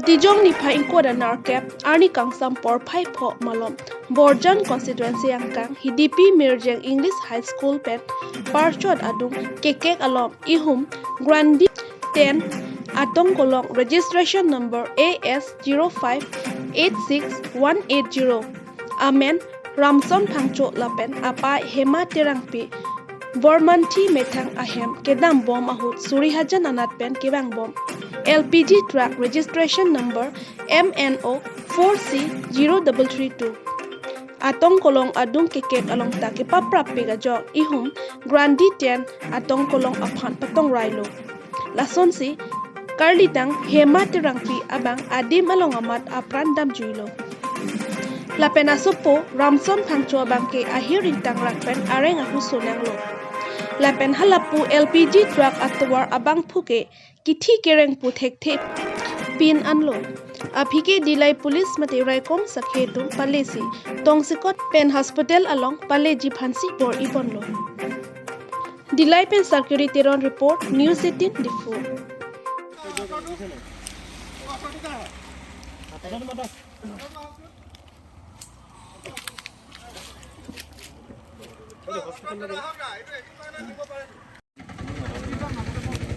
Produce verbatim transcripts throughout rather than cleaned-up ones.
Tijong niphai ingkoi ra nerkep arni kangsam porphai pho malom Borjan constituency angkang Hidipi Mirjeng English High School pen parchot adung kekek along ihum Grandi ten atong kolong registration number A S zero five eight six one eight zero amen Ramson Phangcho lapen apei Hema Terangpi Bormanthi methang ahem kedam bom ahut Surihajan anat pen kevang bom L P G truck registration number M N O four C zero double three two. Atong kolong adung kekek along ta kepaprap pik ajok ihum Grandi ten atong kolong aphan patong railo. Lasonsi karlitang Hema Terangpi abang adim along amat apran damjuilo. Lapen asopo Ramson Phangcho abang ke ahir ingtangrak pen areng ahu sonanglo. Lapen halapu L P G truck atovar abangphu ke kithi kereng pu thekthe pin anlo. Aphi ke Dillai police mate raikom sakhe atum palesi tongsekot pen hospital along paleji aphansi bor-i ponlo. Dillai pen Sarkiri Teron report, News eighteen Diphu.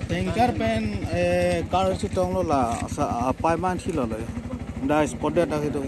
Tanker pen eh, car si tonglo la sa apai man thilo lo. Da spot dead dak itu.